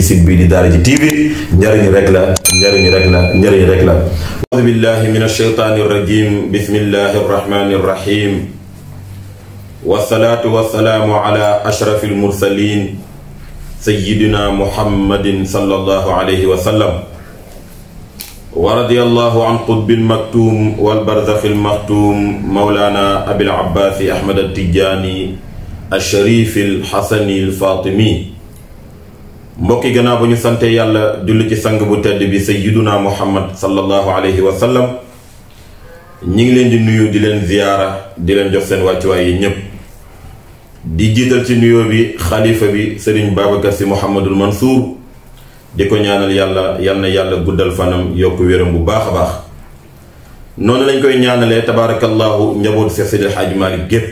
site bi di Daara J TV njariñ rek la njariñ rek la a'uuzu billahi minash shaytaani rajiim bismillahir rahmaanir rahiim wassalaatu wassalaamu ala ashrafil mursaliin sayyidina muhammadin sallallahu alayhi wa sallam wa radiyallahu an qutbil maktuum wal barzakhil maktuum mawlaana abil abbaasi ahmad at-tijaani ash-shariifil hasanil faatimi. mbokki gannaaw ba ñu sante yàlla julli ci sang bu tedd bi sayyiduna muhammad sallallahu alayhi wa sallam ñi ngi leen di nuyu di leen ziyaara di leen jox seen wàccuwaay yi ñépp di jiital ci nuyoo bi xalifa bi sëriñ Babacar Sy Mouhamadul Mansour di ko ñaanal yàlla yal na yàlla guddal fanam yokk wéram bu baax a baax noonu lañ koy ñaanalee tabaarakallahu njabootu Seex Seydi El Hadji Malick gépp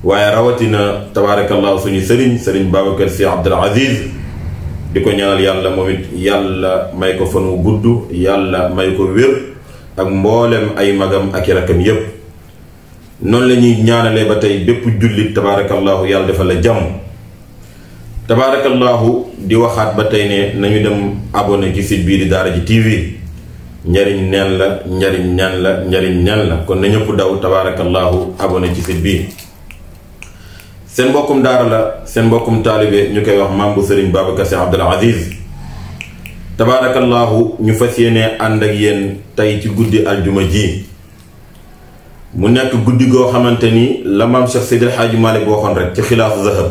waaye rawatina tabaarakallahu suñu sëriñ Babacar Sy Abdul Aziz di ko ñaanal yàlla moom it yàlla may ko fan wu gudd yàlla may ko wér ak mboolem ay magam ak i rakkam yépp noonu la ñuy ñaanalee ba tey bépp jullit tabaarakallahu yàlla defal la jàmm tabaarakallahu di waxaat ba tey ne nañu dem abonné ci site bii di Daara J TV njariñ neen la kon na ñëpp daw tabaarakallahu abonné ci site bii. seen mbokkum daara la seen mbokkum taalibe ñu koy wax maam bu sëriñ Babacar Sy Abdul Aziz tabaarakallahu ñu fas yéene ànd ak yéen tey ci guddi aljuma ji mu nekk guddi goo xamante ni la maam Cheikh Seydi El Hadji Malick waxoon rek ci xilaasu zahab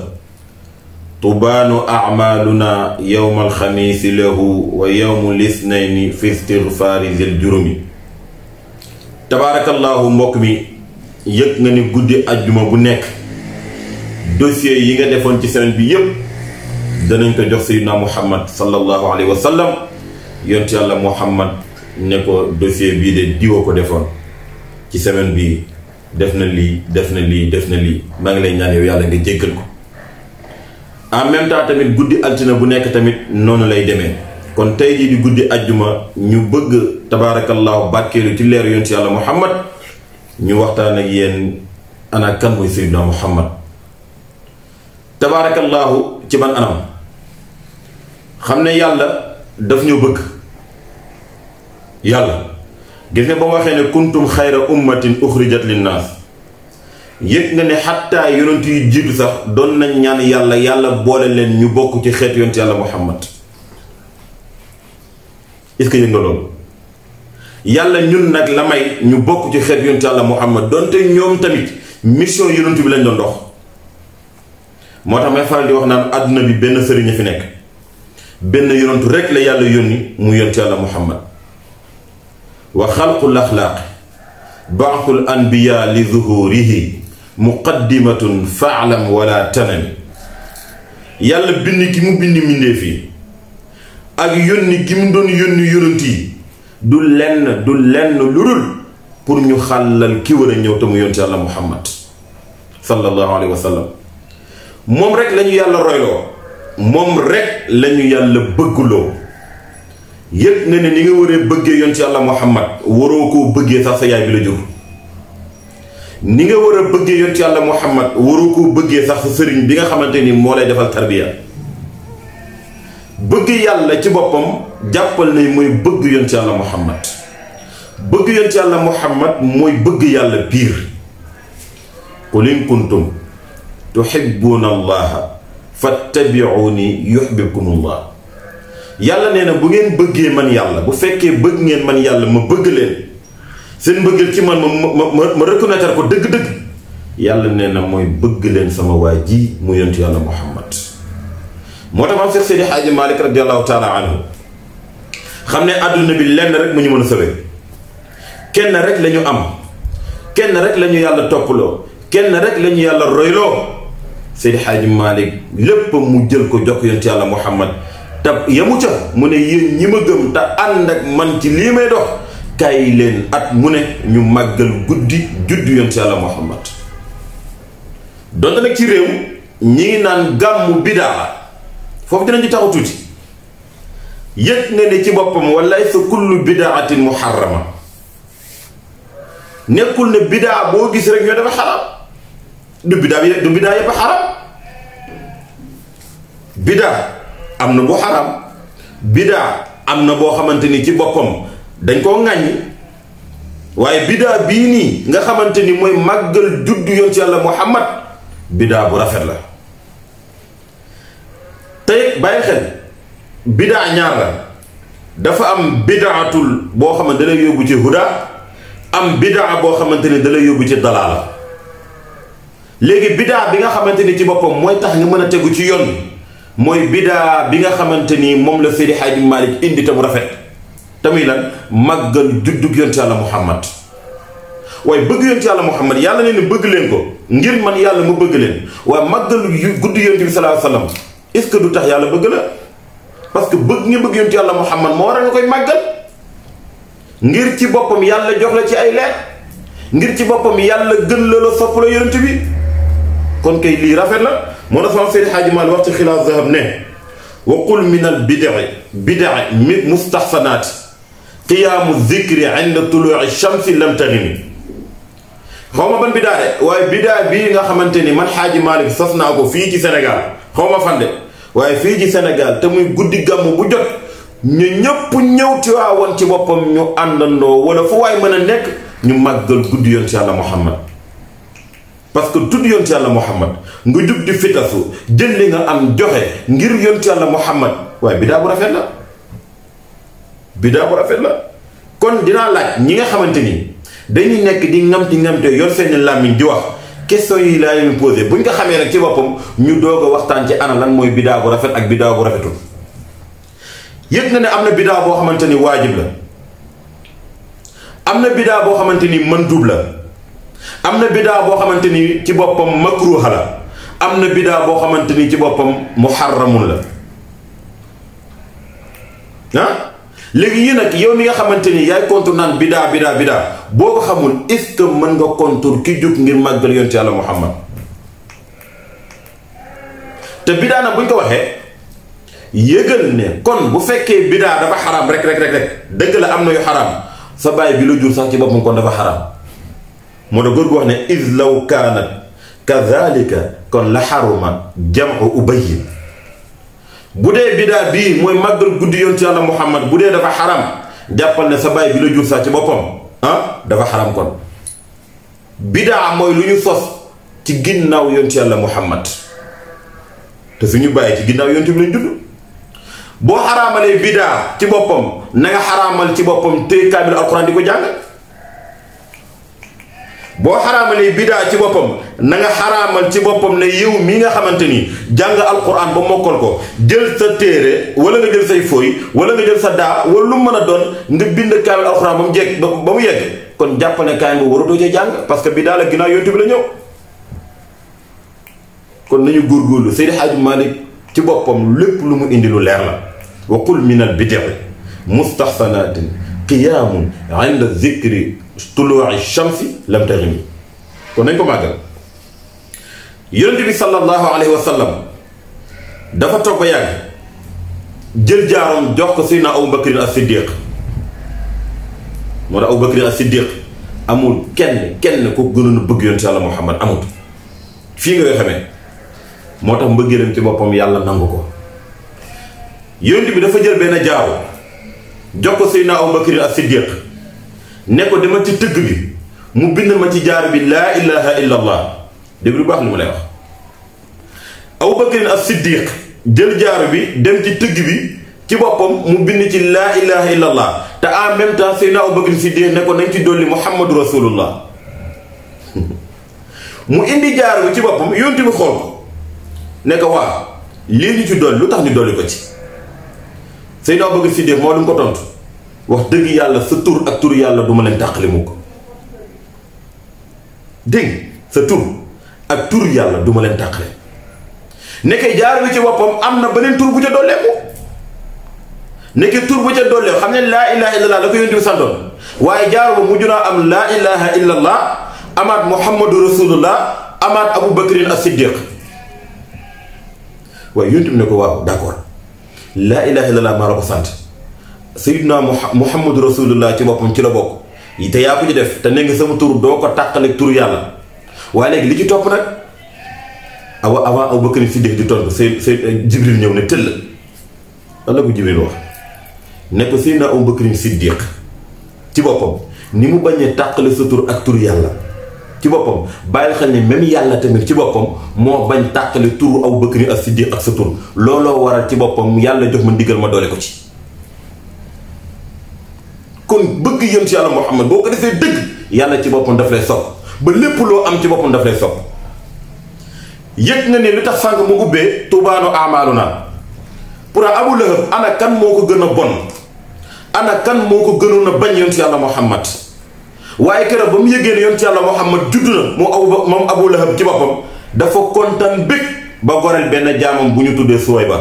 tubaanu amaluna yowma alxamiisi lahu wa yowmu lisnayni fi istigfaari zil jurumi. tabaarakallahu mbokk mi yëg nga ni guddi aljuma bu nekk dossier yi nga defoon ci semaine bi yépp danañ ko jox sayyidina muhammad sallallahu alayhi wa sallam yonent yàlla muhammad ne ko dossier bii de diwa ko defoon ci semaine bi def na lii maa ngi lay ñaan yow yàlla nga jéggal ko. en même temps tamit guddi altina bu nekk tamit noonu lay demee kon tey jii di guddi ajjuma ñu bëgg tabaarakallahu bàkkeelu ci leeru yonent yàlla muhammad ñu waxtaan ak yéen ana kan mooy sayyidina muhammad tabaarakallahu ci ban anam. xam ne yàlla daf ñu bëgg yàlla gis nga ba mu waxee ne kuntum xayra ummatin uxrijat linnaas yëg nga ne xattaa yonent yu jiitu sax doon nañ ñaan yàlla boole leen ñu bokk ci xeet yonent yàlla muhammad. est-ce que yëg nga loolu yàlla ñun nag la may ñu bokk ci xeet yonent yàlla muhammad donte ñoom tamit mission yonent bi lañ doon dox. moo tax may faral di wax naan àdduna bi benn sëriñ a fi nekk benn yonentu rek la yàlla yónni mu yonent yàlla muhammad. wa xalqul axlaaqi baaxul anbiya li zuhurihi muqaddimatun faalam wala tanami. yàlla bind gi mu bind mbindéef yi ak yónni gi mu doon yónni yonent yi du lenn lu dul pour ñu xàllal ki war a ñëw te mu yonent yàlla muhammad sallallahu alayhi wa sallam. moom rek lañu yàlla royloo moom rek lañu yàlla bëgguloo. yëg nga ne ni nga waree bëggee yonent yàlla muhammad waroo koo bëggee sax sa yaay bi la jur. ni nga war a bëggee yonent yàlla muhammad waroo koo bëggee sax sa sëriñ bi nga xamante ni moo lay defal tarbiya. bëgg yàlla ci boppam jàppal nañ mooy bëgg yonent yàlla muhammad. bëgg yonent yàlla muhammad mooy bëgg yàlla piir. qul in kuntum tuhibbuuna allaha fattabi'uuni yuhbibkumullah. yàlla nee na bu ngeen bëggee man yàlla bu fekkee bëgg ngeen man yàlla ma bëgg leen seen bëggal ci man ma reconnaître ko dëgg-dëgg yàlla nee na mooy bëgg leen sama waa ji mu yonent yàlla muhammad. moo tax am Seex Seydi Hadji Malick radiyallahu taala anhu xam ne àdduna bi lenn rek mu ñu mën a sauver kenn rek la ñu am kenn rek la ñu yàlla toppaloo kenn rek la ñu yàlla royloo. Seydi Hadji Malick lépp mu jël ko jox yonent yàlla muhammad te yamu ca mu ne yéen ñi ma gëm te ànd ak man ci lii may dox kaay leen at mu ne ñu màggal guddi juddu yonent yàlla muhammad. donte nag ci réew ñi ngi naan gàmmu bidaa foofu dinañ ci taxu tuuti. yëg nga ne ci boppam wallaay sa kullu bidaatin muharrama nekkul ne bidaa boo gis rek ñoo dafa xaraam. du bidaa yëpp a xaraam. bidaa am na bu xaraam bidaa am na boo xamante ni ci boppam dañ koo ŋàññi waaye bidaa bii nii nga xamante ni mooy màggal juddu yonent yàlla Muhammad bidaa bu rafet la. tey bàyyi xel bidaa ñaar la dafa am bidaatul boo xamante da lay yóbbu ci huda am bidaa boo xamante ni da lay yóbbu ci dalaala. léegi bidaa bi nga xamante ni ci boppam mooy tax nga mën a tegu ci yoon mooy bidaa bi nga xamante ni moom la Seydi Hadji Malick indi te mu rafet tamit lan màggal juddug yonent yàlla Muhammad waaye bëgg yonent yàlla Muhammad yàlla ne ni bëgg leen ko ngir man yàlla mu bëgg leen waaye màggal guddi yonent bi sallallahu alayhi wasallam est-ce que du tax yàlla bëgg la parce que bëgg nga bëgg yonent yàlla Muhammad moo war a nga koy màggal ngir ci boppam yàlla jox la ci ay leer ngir ci boppam yàlla gën la sopp la yonent bi kon kay lii rafet la moo tax sama Seydi Hadji Malick wax ci Xilaas Zahab ne wa qul min al bidai mustahsanaati qiyaamu zikri inda tuluu'i shamsi lam taghini xaw ma ban bidaa de waaye bidaa bii nga xamante ni man Hadji Malick sos naa ko fii ci Sénégal xaw ma fan de waaye fii ci Sénégal te muy guddi gàmm bu jot ñu ñëpp ñëw Tiwaawan ci boppam ñu àndandoo wala fu waay mën a nekk ñu màggal guddi yonent yàlla Muhammad parce que tudd yonent yàlla Muhammad nga jug di fitasu jël li nga am joxe ngir yonent yàlla Muhammad waaye bidaa bu rafet la bidaa bu rafet la kon dinaa laaj ñi nga xamante ni dañuy nekk di ngamte yor seeni làmmiñ di wax question yi laa leen posé buñ ko xamee nag ci boppam ñu doog a waxtaan ci ana lan mooy bidaa bu rafet ak bidaa bu rafetul yëg na ne am na bidaa boo xamante ni waajib la am na bidaa boo xamante ni mandub la am na bidaa boo xamante ni ci boppam makruha la am na bidaa boo xamante ni ci boppam muharramun la ah léegi yii nag yow mi nga xamante ni yaay contour naan bidaa boo ko xamul est-ce que mën nga contour ki jóg ngir màggal yonent yàlla Muhammad te bidaa nag buñ ko waxee yëgal ne kon bu fekkee bidaa dafa xaraam rek dëgg la am na yu xaraam sa baay bi la jur sax ci boppam kon dafa xaraam moo tax góor gu wax ne iz law kaanat kadhalika kon la xaruma jam'u ubayyin bu dee bidaa bii mooy màggal guddi yonent yàlla Muhammad bu dee dafa xaram jàppal ne sa baay bi la jur sax ci boppam dafa xaram kon bidaa mooy lu ñu sos ci ginnaaw yonent yàlla Muhammad te suñu bàyyi ci ginnaaw yonent bi lañ judd boo xaraamalee bidaa ci boppam na nga xaraamal ci boppam téye kaamil alxuraan di ko jàng boo xaraamalee bidaa ci boppam na nga xaraamal ci boppam ne yow mii nga xamante ni jàng alquran ba mokkal ko jël sa téere wala nga jël say fooy wala nga jël sa daa wala lu mën a doon nga bind kaamil alquran ba mu jekk ba mu yegg kon jàpp ne kaamil boobu waratoo cee jàng parce que bidaa la ginnaaw yonent bi la ñëw kon nañu góorgóorlu Seydi Hadji Malick ci boppam lépp lu mu indi lu leer la wa qul min al bid'i mustahsanatin qiyaamun inda zikri tuluu'i shamsi lam taghini kon nañ ko màggal yonent bi sallallahu alayhi wa sallam dafa toog ba yàgg jël jaaroom jox ko Seydina Abu Bakrin as-Siddiq moo tax Abu Bakrin as-Siddiq amul kenn ko gënoon a bëgg yonent yàlla Muhammad amut fii nga koy xamee moo tax mbëggeelam ci boppam yàlla nangu ko yonent bi dafa jël benn jaaro jox ko Seydina Abu Bakrin as-Siddiq ne ko demal ci tëgg bi mu bind ma ci jaar bi laa ilaha illa allah dégg lu baax lu mu lay wax Abu Bakrin as-Siddiq jël jaar bi dem ci tëgg bi ci boppam mu bind ci laa ilaha illa allah te en même temps Seydina Abu Bakrin Siddiq ne ko nañ ci dolli muhammadu rasulullah mu indi jaar bi ci boppam yonent bi xool ko ne ko waa lii ñu ci dolli lu tax ñu dolli ko ci Seydina Abu Bakrin Siddiq moo lu mu ko tontu wax dëgg yàlla sa tur ak tur yàlla duma leen tàqali mu ko dégg sa tur ak tur yàlla duma leen tàqale nekkee jaar bi ci boppam am na beneen tur bu ca dolleeku nekkee tur bu ca dolleeku xam ne laa ilaha illallah la ko yonent bi santoon waaye jaar ba mujj naa am laa ilaha illallah amaat muhammadu rasulullah amaat Abu Bakrin as-Siddiq waaye yonent bi ne ko waaw d'accord laa ilaha illallah maa la ko sant sayyidina muhammadu rasulullah ci boppam ci la bokk te yaa ko ci def te ne nga sama tur doo ko tàqaleeg tur yàlla waaye léegi li ci topp nag avant Abu Bakr Siddiq di tontu Jibril ñëw ne tëll Allah ko Jibril wax ne ko Seydina Abu Bakrin Siddiq ci boppam ni mu bañee tàqale sa tur ak tur yàlla ci boppam bàyyil xel ne même yàlla tamit ci boppam moo bañ tàqale turu Abu Bakrin ak Siddiq ak sa tur looloo waral ci boppam yàlla jox ma ndigal ma doole ko ci. kon bëgg yëm ci yàlla Muhammad boo ko defee dëgg yàlla ci boppam daf lay sopp ba lépp loo am ci boppam daf lay sopp. yëg nga ne lu tax sànq mu ubbee tubaanu amaaluna pour Abu Lahab ana kan moo ko gën a bon ana kan moo ko gënoon a bañ yonent yàlla Muhammad waaye keroog ba mu yëgee ne yonent yàlla Muhammad judd na moom Abu Lahab ci boppam dafa kontaan bég ba goreel benn jaamam bu ñu tuddee Suwayba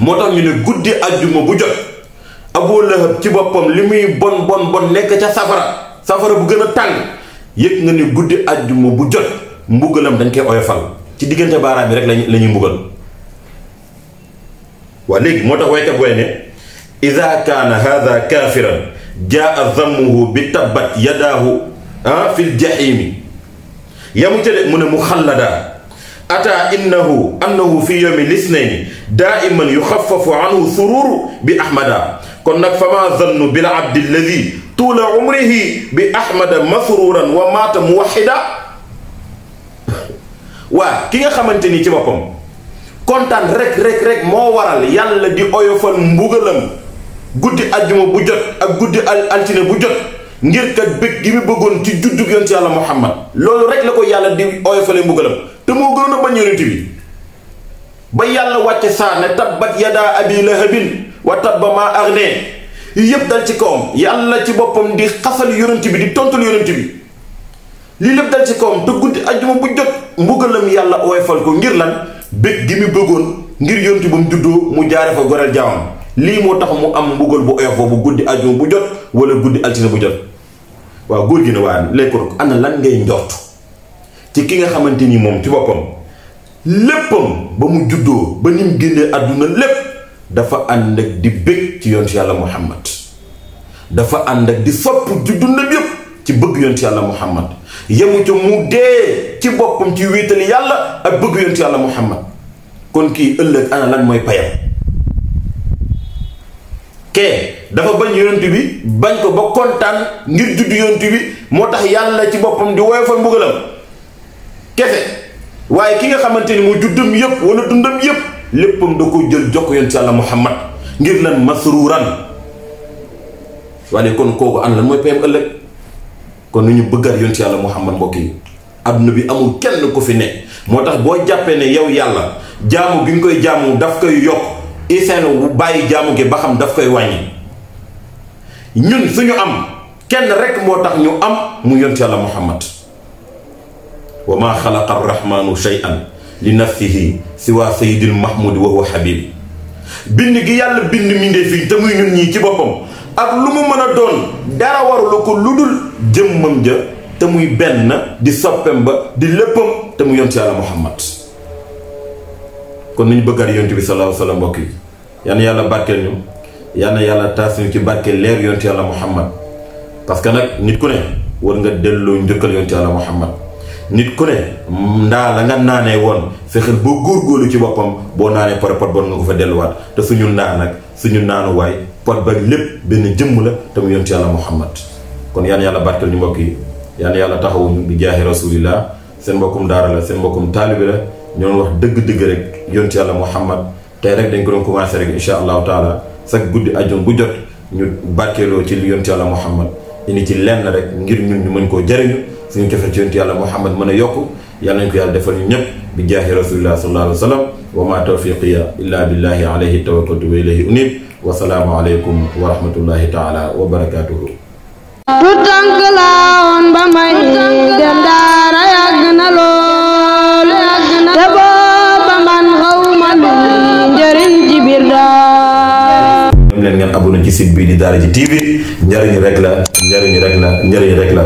moo tax ñu ne guddi ajjuma bu jot Abu Lahab ci boppam li muy bon nekk ca safara bu gën a tàng yëg nga ne guddi ajjuma bu jot mbugalam dañ koy oyofal ci diggante baaraam bi rek la ñuy mbugal. waa léegi moo tax waykat booy ne ida kaana hada kaafiran jaa zammuhu bi tabbat yadaahu fi ljahimi yamu ca de mu ne mu xallada ata annahu fi yowmi lisnayni daiman yuxafafu anhu sururu bi ahmada kon nag fama zannu bil abdi alladi tuula umrihi bi ahmada masruran wa maata muwaxida waa ki nga xamante ni ci boppam kontaan rek moo waral yàlla di oyofal mbugalam guddi ajjuma bu jot ak guddi altine bu jot ngir kat bëgg gi mu bëggoon ci juddug yonent yàlla Muhammad loolu rek la ko yàlla di oyofale mbugalam te moo gënoon a bañ yonent bi ba yàlla wàcce saa ne tabbat yadaa abi lahabin wa tabba maa aghnee yëpp dal ci kawam yàlla ci boppam di xasal yonent bi di tontul yonent bi lii lépp dal ci kawam te guddi ajjuma bu jot mbugalam yàlla oyofal ko ngir lan bëgg gi mu bëggoon ngir yonent ba mu juddoo mu jaare fa goreel jaamam lii moo tax mu am mbugal bu oyof bu guddi ajjuma bu jot wala guddi altine bu jot. waaw góor gi ne waa léegi ko ana lan ngay njort ci ki nga xamante ni moom ci boppam léppam ba mu juddoo ba ni mu génnee àdduna lépp dafa ànd ak di bëgg ci yonent yàlla Muhammad dafa ànd ak di sopp judduna yépp ci bëgg yonent yàlla Muhammad yemu ca mu dee ci boppam ci wéetali yàlla ak bëgg yonent yàlla Muhammad kon kii ëllëg ana lan mooy payam kee dafa bañ yonent bi bañ ko ba kontaan ngir juddu yonent bi moo tax yàlla ci boppam di woyofal mbugalam kese waaye ki nga xamante ni mu juddam yépp wala dundam yépp léppam da ko jël jox ko yonent yàlla Muhammad ngir lan masruuran waaye kon kooku ana lan mooy payam ëllëg kon nu ñu bëggaat yonent yàlla Muhammad mbokk yi adduna bi amul kenn ku fi ne moo tax boo jàppee ne yow yàlla jaamu gi nga koy jaamu daf koy yokk iseen bu bàyyi jaamu gi ba xam daf koy wàññi ñun suñu am kenn rek moo tax ñu am mu yonent yàlla Muhammad wa maa xalaqa arrahmanu shay'an li nafsihi siwa sayyidil mahmudi wa huwa habib bind gi yàlla bind mindee fii te muy ñun ñii ci boppam ak lu mu mën a doon dara warula ko lu dul jëmmam ja te muy benn di soppem ba di léppam te mu yonent yàlla Muhammad kon nañu bëggaat yonent bi sallallahu alayhi wa sallam mbokk yi yal na yàlla barkeel ñu yal na yàlla taas ñu ci barkeel leer yonent yàlla Muhammad parce que nag nit ku ne war nga delloo njëkkal yonent yàlla Muhammad nit ku ne ndaa la nga naanee woon fexeel boo góorgóorlu ci boppam boo naanee pare pot bon nga ko fa delluwaat te suñu ndaa nag suñu naanuwaay pot ba lépp benn jëmm la te mu yonent yàlla Muhammad kon yal na yàlla barkeel ñu mbokk yi yal na yàlla taxawuñu bi jaahi rasulillah seen mbokkum daara la seen mbokkum taalibi la ñoo wax dëgg-dëgg rek yonent yàlla Muhammad tey rek dañ ko doon commencé rek insha allahu taala sax guddi ajjum bu jot ñu barkeeloo ci yonent yàlla Muhammad indi ci lenn rek ngir ñun ñu mën koo jariñu suñu cofeel ci yonent yàlla Muhammad mën a yokk yàlla nañ ko yàlla defal ñu ñëpp bi jaahi rasulillah sallallahu alayhi wa sallam wa ma tawfiqiya illa billahi alayhi tawakkaltu wa ilayhi unib wa salaamu aleykum wa rahmatullahi taala wa barakatuhu tu tànk laawoon ba may dem daara yàgg na lool te booba man xawma lu njëriñ ci biir daara leen ngeen abonné ci site bi di Daara J TV njëriñ rek la